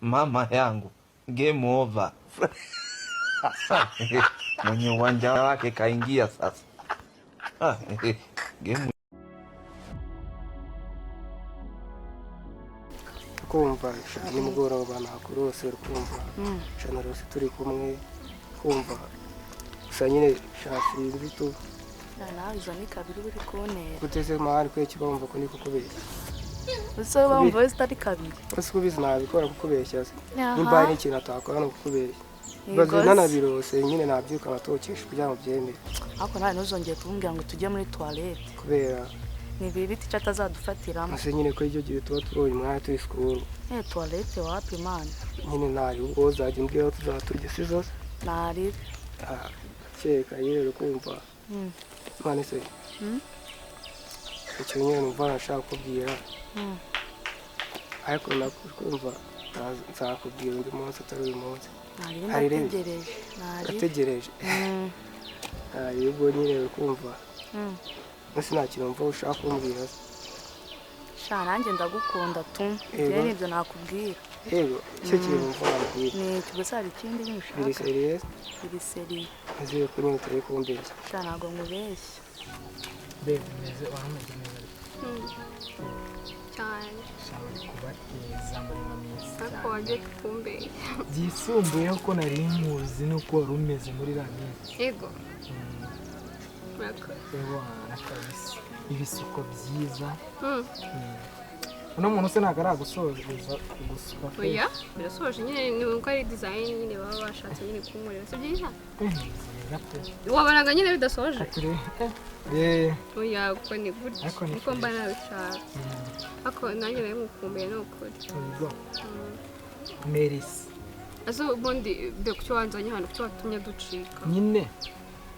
Mama yangu, game over. Mwenye uwanja wake kaingia sasa. Ah, game. Kumva nimugoroba nakurose, uri kumva narose turi kumwe, kumva gusa nyine sinzi tu. Nawe izo ni kabiri uri kuntera. Guteze mahari kwe bumva ko ndi kukubeshya. Ese bumva zitari kabiri? Ese ubizi nabikora kukubeshya se? Aha. Nimba hari n'ikintu atakora ni ukukubeshya. Yego se. Nanabirose nyine nabyuka nkatokesha kugira ngo byemere. Ariko nawe ntuzongere kumbwira ngo tujye muri toilette. Kubera ni bibi icyo atazadufatiramo. Ese nyine ko icyo gihe tuba tubonye umwanya turi sikuru. Toilette wapi mana? Nyine ntari ubwo uzajya umbwira aho tuzatujya si zose? Ntari. Kereka nyine uri kumva. None se icyo nyine numva nashaka kukubwira. Ariko nakumva nzakubwira undi munsi atari uyu munsi. Nari ndategereje. Ndategereje. Ubwo nyine uri kumva. Nasi nta kintu mva ushaka kumbwira. Sha nanjye ndagukunda tu. Njye nibyo nakubwira. Yego, icyo kintu mva nakubwira. Ni iki gusa hari ikindi nyine ushaka? Biri serious? Biri serious. Nizere ko nyine utari kumbeshya. Sha ntabwo nkubeshya. Babe, umeze warumeze neza. Cyane. Sha uri kubateza muri ino minsi cyane. Ariko wagiye kukumbeshya. Byisumbuyeho ko nari nkuzi n'uko wari umeze muri iriya minsi. Yego. Ewana kabisa ibisuko byiza. Uno muntu se ntabwo aragusoza gusuka? Oya, birasoje nyine, ni uko ari design nyine baba bashatse nyine kunkorera, si byiza? Wabonaga nyine bidasoje? Oya, kuko ni gutya niko mba nabishaka. Ariko nanjye nari mukumbuye ni ukuri. Merisi. Ese ubundi be kuki wanzanye hano, kuki watumye ducika? Nyine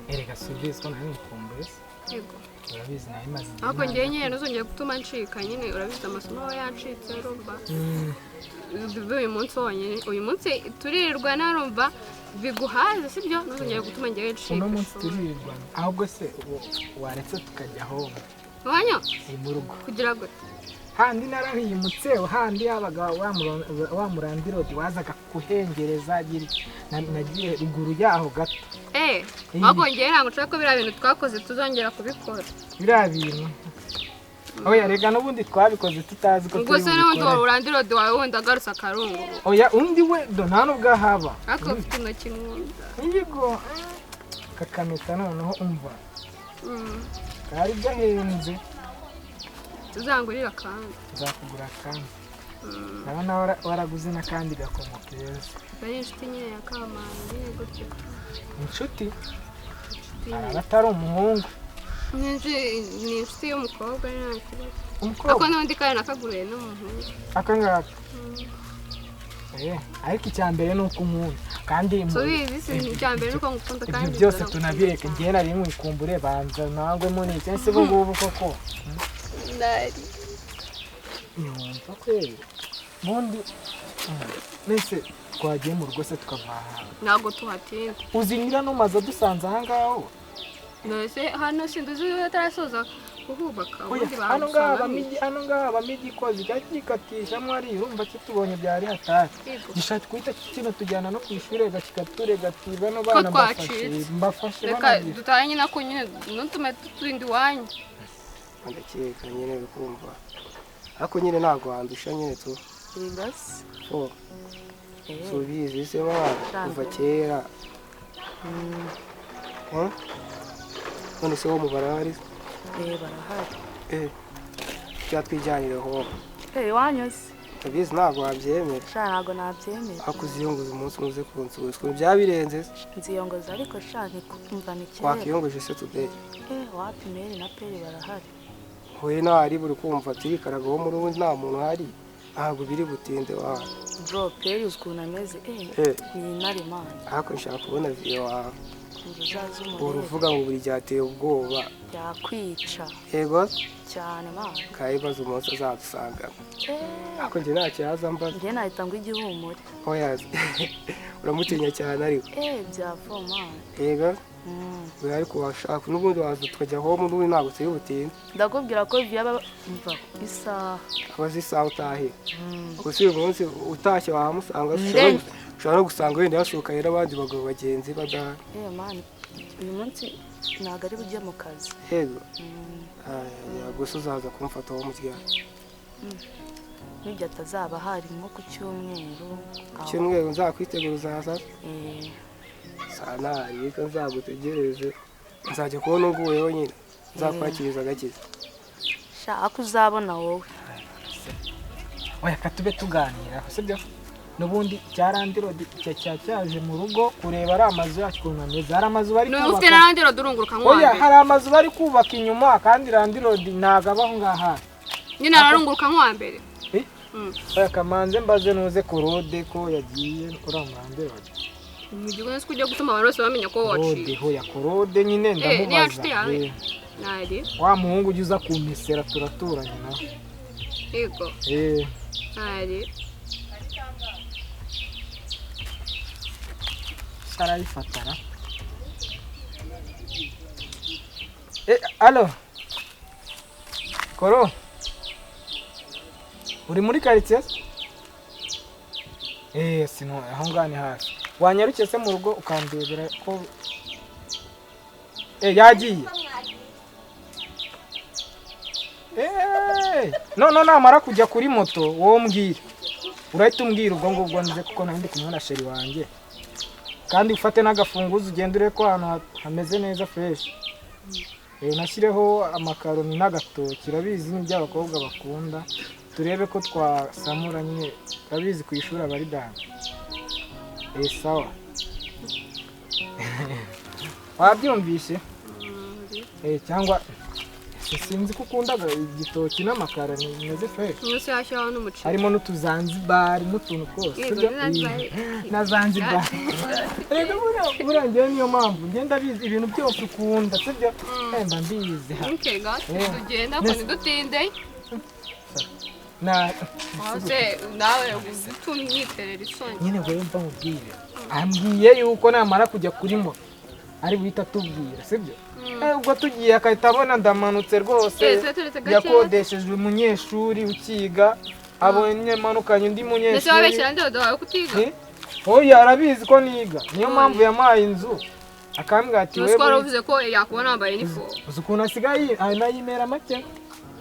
erega si ubizi ko nari mukumbuye se? Yego. Urabizi nari maze igihe. Ariko njyewe nyine ntuzongere gutuma ncika nyine, urabizi amasomo aba yancitse urumva. Uyu munsi wonyine, uyu munsi turirirwa narumva biguhaze sibyo? Ntuzongere gutuma njyewe ncika. Uno munsi turirirwa, ahubwo se waretse tukajya home? Wanyo? Ni mu rugo. Kugira gute? Handi narahimutse, handi habaga wa murandirodi wazaga kuhengereza, nagiye ruguru yaho gato. Ahubwo njyewe ntabwo nshaka ko biriya bintu twakoze tuzongera kubikora. Biriya bintu? Oya rega n'ubundi twabikoze tutazi ko turi Ubwo se n'ubundi bubikore. urandirodi wawe wundi agarutse akarungu. Oya undi we do nta nubwo ahaba. Ariko ufite intoki nkunda. Yego. Kakameta noneho umva. Kari gahenze. Tuzangurira kandi. Nzakugura kandi. Ndabona waraguze n'akandi gakomo keza. Bari inshuti nyine ya Kamana nyine gutyo. Inshuti? Araba atari umuhungu. Ni inshuti y'umukobwa nta kibazo. Umukobwa? Ariko n'undi kandi nakaguriye n'umuhungu. Aka ngaka? Ariko icya mbere ni uko unkunda. Kandi subizi si icya mbere ni uko ngukunda kandi ibyo byose tunabireke. Njyewe nari nkwikumbure banza nangwe munini cyangwa se ubu ngubu koko. Ndari. Nyumva kweli. Ubundi mbese twagiye mu rugo se tukava aha. Ntabwo tuhatinda. Uzi nyiranumaze adusanze aha ngaho? None hano sinduzi atarasoza kuhubaka. Ubundi hano ngaha habamo igikozi cyakikatishamo ari urumva kitubonye byari hatari. Gishaka guhita kino tujyana no ku ishuri kikaturega ati bano bana mbafashe. Reka dutahe nyine ko nyine ntutume turinda iwanyu. Ndakeka nyine bikumva. Ariko nyine ntabwo wandusha nyine tu. Basi. Subizi se kuva kera. None se wo mu barahari? Barahari. Cyatwijyanire home. Iwanyu se? Ndabizi ntabwo wabyemera. Sha ntabwo nabyemera. Ariko uziyongoza umunsi umwe uze kunsura. Ukuntu byabirenze se? Nziyongoza ariko sha ntikumva ni kera. Wakiyongoje se today? Wapi Meri na Peri barahari. Hoye ntari buri kumva turikaragaho muri ubu nta muntu uhari. Ntabwo biri butinde wa. Bro, Peri uzi ukuntu ameze. Ni intare mana. Ariko nshaka kubona video wawe. Uzaze umurebe. Uruvuga ngo buri gihe ateye ubwoba. Yakwica. Yego. Cyane mama. Kayibaza umunsi azadusanga. Ariko njye ntacyo yaza mbaza. Njye nahita ngo igihumure. Oya. Uramutinya cyane ariko. Byavoma. Yego. Oya ariko washaka n'ubundi waza tukajya home n'ubundi ntabwo turi butinde. Ndakubwira ko byaba mva isaha. Abazi isaha utahe. Gusa uyu munsi utashye wahamusanga ushobora no gusanga wenda yasohokanye n'abandi bagabo bagenzi badahari. Man, uyu munsi ntabwo ari bujye mu kazi. Yego. Gusa uzaza kumfata wo mu ryari. Nibyo atazaba hari nko ku cyumweru. Cyumweru nzakwitegura uzaza. Sana ariko nzagutegereze. Nzajya kubona uguyeho nyine. Nzakwakiriza agakiza. Sha akuzabona wowe. Oya katube tuganira, sibyo? Nubundi cyarandirodi cyaje mu rugo kureba ari amazu yacu ukuntu ameze. Hari amazu bari kubaka. Ufite narandirodi urunguruka nk'uwa mbere. Oya hari amazu bari kubaka inyuma kandi randirodi ntago abaho ngaha. Nyine ararunguruka nk'uwa mbere. Oya kamanze mbaze nuze korode ko yagiye uriya murandirodi. Mu gihe uzi ko ugiye gutuma abantu bose bamenya ko waciye. Korode hoya korode nyine ndamubaza. Nari. Wa muhungu ujya uza kumesera turaturanye nawe. Yego. Nari. Arayifatara. Alo. Koro. Uri muri quartier? Sino aho ngani hafi. Wanyarukiye se mu rugo ukandebera ko yagiye. No namara kujya kuri moto wowe mbwira. Urahita umbwira ubwo ngubwo nze kuko nari ndi kumwe na sheri wanjye. Kandi ufate n'agafunguzo ugende urebe ko ahantu hameze neza fresh. Nashyireho amakaroni n'agatoki, urabizi n'ibyo abakobwa bakunda. Turebe ko twasamura nyine, urabizi ku ishuri abari dana. Sawa. Wabyumvishe? Cyangwa sinzi ko ukundaga igitoki n'amakaroni bimeze fresh. Umunsi yashyiraho n'umuceri. Harimo n'utuzanzibari n'utuntu twose. Na Zanzibar. Rega buriya njyewe niyo mpamvu ngenda bizi ibintu byose ukunda, sibyo? Mba mbizi. Okay, tugenda ko ntidutinde. Na ose nawe utumyiterera isoni. Nyine ngo mva mubwire. Ambwiye yuko namara kujya kuri moto ari buhita tubwira, sibyo? Ubwo tugiye akahita abona ndamanutse rwose. Yakodeshejwe umunyeshuri ukiga, abonye manukanye undi munyeshuri. Ndetse wabeshyira ndodo wawe kutiga? Oya arabizi ko niga. Niyo mpamvu yamaye inzu. Akambwira ati wewe. Nuko waravuze ko yakubona wambaye uniform. Uzi ukuntu asigaye anayimera make.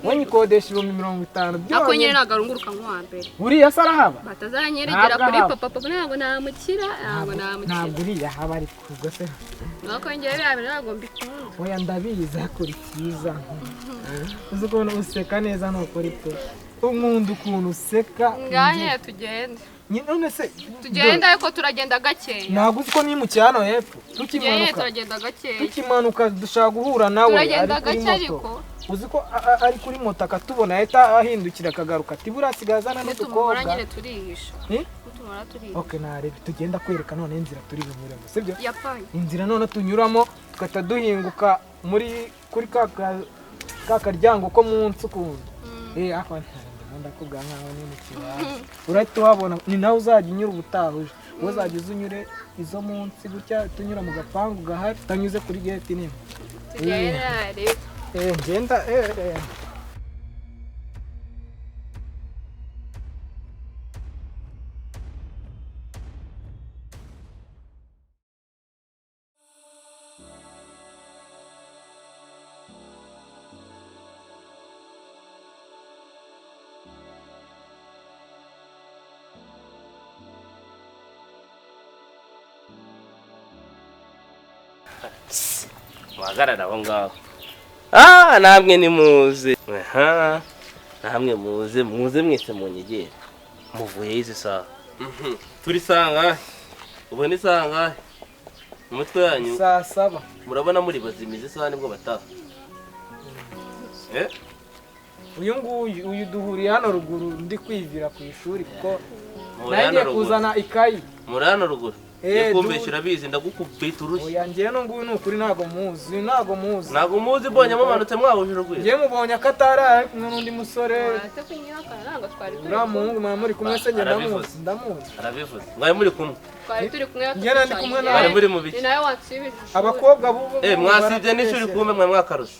We nyikodesha 50,000 byonyine. Ako nyine ntabwo arunguruka nk'uwa mbere. Uriya se arahaba? Batazanyeregera kuri papa papa ntabwo namukira, ntabwo namukira. Ntabwo uriya haba ariko ubwo se. Nuko njyewe biriya bintu ntabwo mbikunda. Oya ndabizi akora icyiza. Uzi ukuntu useka neza nukora ipfa. Unkunda ukuntu useka. Nganye tugende. None se tugenda ariko turagenda gakeya. Ntabwo uzi ko nimukiye hano hepfo. Tukimanuka. Turagenda gakeya. Tukimanuka dushaka guhura nawe turagenda gake ariko. Uzi ko ari kuri moto akatubona ahita ahindukira akagaruka ati buriya asigaye azana n'udukobwa. Nitumubona nyine turihisha. Nitumubona turihisha. Okay narebe tugenda kwereka none inzira turi bunyuremo, sibyo? Yapanye. Inzira none tunyuramo tugahita duhinguka muri kuri ka karyango ko munsi ukunda. Ako ndakubwira nkaho ni mu kibanza. Urahita uhabona ni nawe uzajya unyura ubutaha uje. Wowe uzajya uza unyure izo munsi gutya tunyura mu gapangu gahari utanyuze kuri gate nini. Tugende narebe. Ngenda Muhagarara aho ngaho. Namwe ni muze. Namwe muze, muze mwese munyegere. Muvuye izi saha. Turi sanga. Ubona isanga. Umutwe yanyu. Saa 7. Murabona muri bazimize isaha nibwo bataha. Uyu nguyu uyu duhuriye hano ruguru ndi kwivira ku ishuri kuko nagiye kuzana ikayi. Muri hano ruguru. Kumvesha urabizi ndagukubita urushyi. Oya ngiye no nguyu ni ukuri ntago muzi, ntago muzi. Ntago muzi mbonye mumanutse mwahuje urugwiro. Ngiye mubonye akatari ari kumwe n'undi musore. Uretse kunyihakana ntabwo twari turi. Uriya muhungu mwari muri kumwe se njye ndamuzi, ndamuzi. Arabivuze. Mwari muri kumwe. Twari turi kumwe. Njye nandi kumwe nawe. Mwari muri mu biki? Ni nawe wansibije. Abakobwa bubu. Mwasibye n'ishuri kumwe mwe mwakaruse.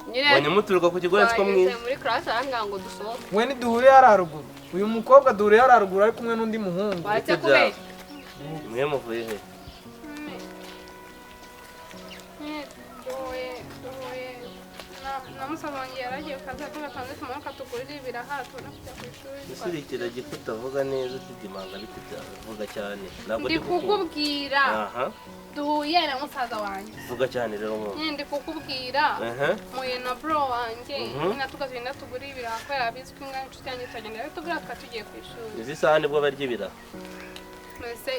Mbonye muturuka ku kigo cyitwa mwiza. Muri class aranga ngo dusohoke. We niduhuriye ari haruguru. Uyu mukobwa duhuriye ari haruguru ari kumwe n'undi muhungu. Waretse kubeshya. Mwe muvuye he? Na musaza wanjye yaragiye kaza tugatanze tumanuka tugurira ibiraha tubona kujya ku ishuri. Ese ikiragi utavuga neza utidimanga bite byawe vuga cyane. Ntabwo ndi kukubwira. Duhuye na musaza wanjye. Vuga cyane rero mwana. Nyine ndi kukubwira. Muye na bro wanjye. Nyine tukagenda tugura ibiraha kubera bizwi nka inshuti yanjye turagenda rero tugura tukaba tugiye ku ishuri. Izi saha nibwo barya ibiraha. Mbese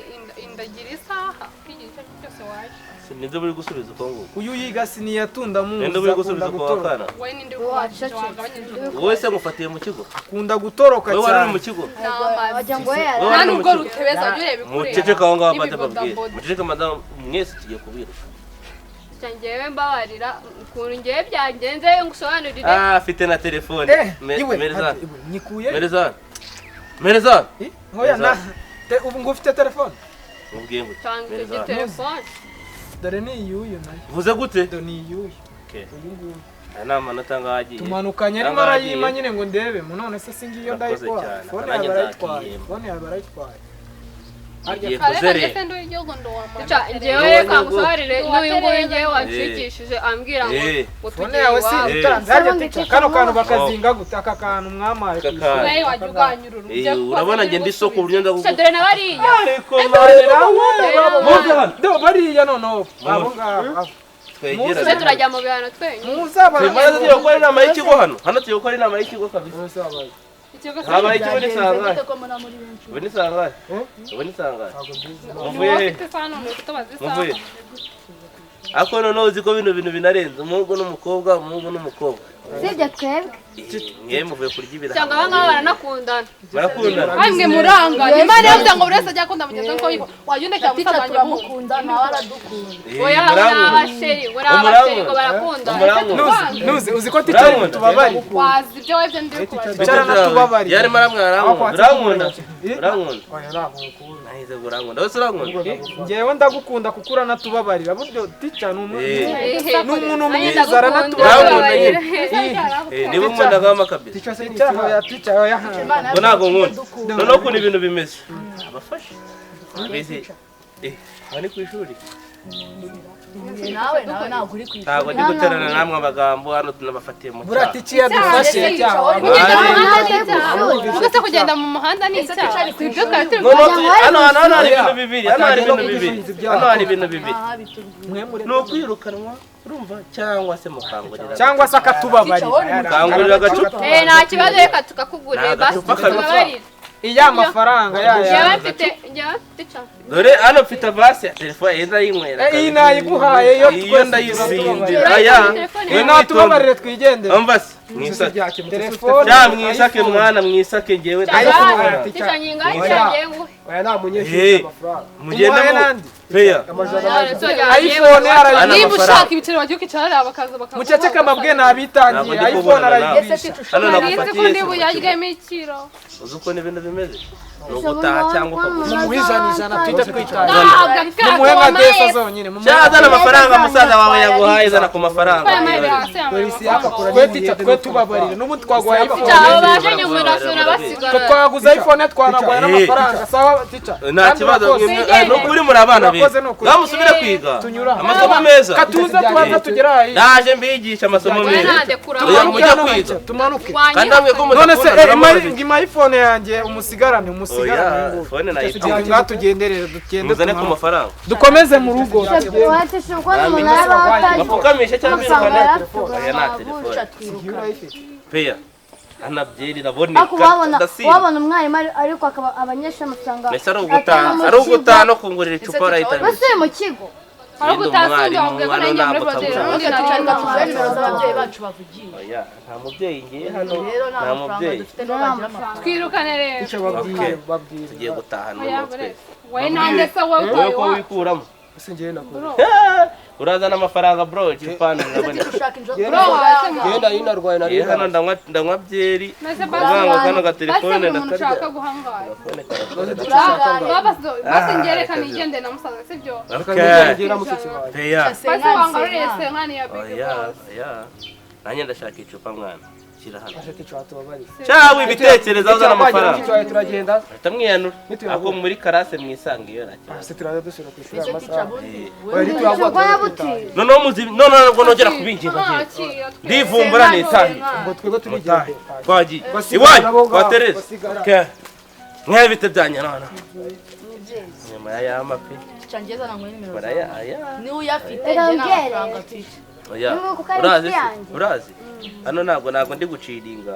indagira isaha igihe icyo cyose waje. Ninde buri gusubiza uko nguko? Uyu yiga siniyatunda muzi. Ninde buri gusubiza uko wakana? Wowe ninde wagabanyije? Wowe se ngufatiye mu kigo? Akunda gutoroka cyane. Wowe wari mu kigo? Nta nubwo rutebeza ujye ureba ikureba. Muceceke aho ngaho badababwira. Muceceke madamu mwese tugiye kubiruka. Njyewe mbabarira ukuntu ngiye byagenze ngusobanurire. Afite na telefone. Mereza. Nyikuye. Mereza. Mereza. Hoya na ubu ngo ufite telefone? Mubwiye ngo cyangwa telefone. Dore ni iyuyu nayo. Vuze gute? Dore ni iyuyu. Uyu nguyu. Aya ni amanota ngahagiye. Tumanukanye arimo arayima nyine ngo ndebe. None se singiyo ndayikora. Fone yawe barayitwaye. Fone yawe barayitwaye. Agiye kuzerera. Njyewe reka ngusobanurire n'uyu nguyu ngewe wanshikishije ambwira ngo fone yawe si utanze kano kantu bakazinga gute aka kantu mwamaye ku ishuri. Wowe wajya uganyurura ujya urabona nge ndi soko uburyo ndagugu. Dore na bariya. Ariko mwana bariya noneho abo ngabo. Twegerane. Turajya mu bihano twenyine. Muzabara. Tugiye gukora inama y'ikigo hano. Hano tugiye gukora inama y'ikigo kabisa. Habaye ikigo ni sangahe? Ubu ni sangahe? Ubu ni sangahe? Muvuye he? Muvuye. Ako noneho uzi ko bino bintu binarenze umuhungu n'umukobwa, umuhungu n'umukobwa. Sibyo twebwe. Mwe muvuye kurya ibiraha. Cyangwa aba ngaba baranakundana. Barakundana. Mwe muranga. Imana yavuze ngo buri wese ajye akunda mugenzi we uko yibona. Wajya undekera musaza wanjye turamukunda nawe aradukunda. Oya abasheri, uri abasheri ngo barakundana. Nuzi uzi ko ticari tubabari. Wazi ibyo webye ndi kubaza. Ticari anatubabari. Yari maramwe arankunda. Urankunda. Urankunda. Oya ntabwo Nahize urankunda. Wese urankunda. Ngewe ndagukunda kuko uranatubabarira. Buryo tica ni umuntu mwiza aranatubabarira. Niba unkunda ngama kabisa. Tica se icyaha tica oya. Ngo ntabwo nkunda. Noneho ukuntu ibintu bimeze. Abafashe. Abizi. Aha ni ku ishuri. Nawe nawe ntabwo uri ku ishuri. Ntabwo ndi guterana namwe amagambo hano tunabafatiye mu cyaha. Buriya tica yadufashe icyaha. Ubwo se kugenda mu muhanda ni icyaha. Ibyo twari turi Hano hano hari ibintu bibiri. Hano hari ibintu bibiri. Hano hari ibintu bibiri. Ni ukwirukanwa urumva cyangwa se mukangurira. Cyangwa se akatubabarira. Kangurira agacupa. Nta kibazo reka tukakugurira basi tukababarira. Iya mafaranga ya. Njyewe mfite icyo. Dore hano mfite avance ya telefone yenda yinywera. Iyi nayiguhaye yo twese ndayisindira. Aya. We natubabarire twigendere. Umva se mwisake. Telefone. Ya mwisake mwana mwisake ngewe. Tica nyinga ngiye nguhe. Oya nta munyeshuri amafaranga. Mugende mu peya. iPhone arayi. Niba ushaka ibiceri wajya ukicara bakaza bakaguha. Muceceke amabwe nabitangiye iPhone arayigurisha. Hano Nari nzi ko nagufatiye. ndi buyaryemo ikiro. Uzi uko ibintu bimeze? Ni ugutaha cyangwa ukagurisha. Mumuhe ijana ijana tujye twitahira. Ntabwo Mumuhe nka desa zonyine. Cyangwa amafaranga musaza wawe yaguhaye zana ku mafaranga. Twe tica twe tubabarire n'ubundi twaguhaye iPhone. Aba baje nyuma urasura basigara. Twaguze iPhone twanaguhaye n'amafaranga. Sawa tica. Nta kibazo ni ukuri muri abana beza. Ngamusubire kwiga. Amasomo meza. Katuze tubanza tugera ahi. Ndaje mbigisha amasomo meza. Mujya kwiga. Tumanuke. Kandi namwe ko None se mudakunda. ngima iPhone yanjye umusigarane umusigarane. Oya, phone nayitanga. Ngatugenderere dugende Muzane ku mafaranga. Dukomeze mu rugo. Bapfukamishe cyangwa birukane. Oya nta telefone. Peya. Anabyeri iraboneka. Wabona umwarimu ariko akaba abanyeshuri amafaranga. Mbese ari ugutaha no kungurira icupa arahita. Basuye mu kigo. Ahubwo utasinze wabwiye ko nanjye muri borudire ubundi Reka tuguhe nimero z'ababyeyi bacu bavugiye. Oya, nta mubyeyi ngiye hano. Rero nta Nta mafaranga mubyeyi. dufite nibo bagira amafaranga. Twirukane rero. Icyo babwire babwire. Tugiye gutaha Oya, noneho buretse. twese. Wowe nanjye se wowe Wowe utaye ko iwacu. wikuramo. Ese njyewe nakora. Urazana amafaranga bro, icupana ndabona. Ushaka inzoga. Bro, wawe Njyewe nari narwaye nari Ngiye hano ndanywa byeri. Mbese Kuvuga ngo kano gatelefone basi buri muntu ndakarya. ushaka guhangara. Telefone karakora. Basi njye reka nigende na musaza sibyo? Okay. Njyewe na mushiki wanjye. Peya. Basi wangaruriye senkani ya Big Oya, Boss. oya. Nanjye ndashaka icupa mwana. Shyira hano. Ashaka icyo watubabariye. Cyawe ibitekerezo uzana amafaranga. Mushiki wawe turagenda. Ahita mwiyanura. Nituyabura. Ako muri karase mwisanga iyo nta kibazo. Ese turaza dusubira ku ishuri Ese amasaha. tica bundi. Oya, ntituyabura, Kwa turaza buti. dutaha. Noneho muzi noneho nabwo nongera kubinginga ngiye. Akira twese. Ndivumbura nisange. Ngo twebwe turigendera. Twagiye. Basigara Iwanyu nabo ngaho, kwa Tereza. basigara. Okay. Mwe bite byanyu none. Nyuma ya ya mapi. Tica ngeza nanguhe nimero Baraya zawe. aya. Niba uyafite Reka njye nta mbwire. mafaranga mfite. Oya. Niba kuko ari Urazi inshuti se? yanjye. Urazi? Hano ntabwo ndi guciringa.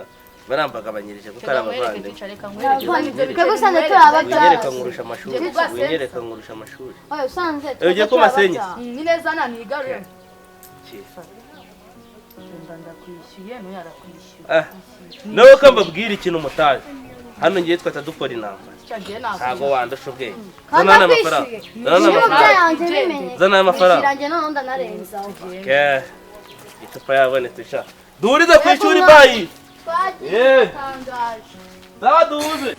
Barambagabanyirije kuko ari Reka nkwereke abavandimwe. tica reka nkwereke. Twebwe usanze turi ababyara. Winyereka nkurusha amashuri. Njye kuba sense. Winyereka nkurusha amashuri. Oya usanze Eh, ugiye kuma senye? Ni neza nanigarure. Ndumva ndakwishyuye n'uyu arakwishyuye. Ah. Nawe ko mbabwira ikintu mutazi. Hano ngiye twahita dukora intambara. Tica njye nakwishyuye. Ntabwo wandusha ubwenge. Kandi Zana amafaranga. akwishyuye. Zana Niba amafaranga. byayanze bimenye. Zana amafaranga. Wishyura njye noneho ndanarenzaho. Okay. Icupa yabonetse sha. Duhurize ku ishuri bayi. Twagiye. Eh. Tangaje. Sawa duhuze.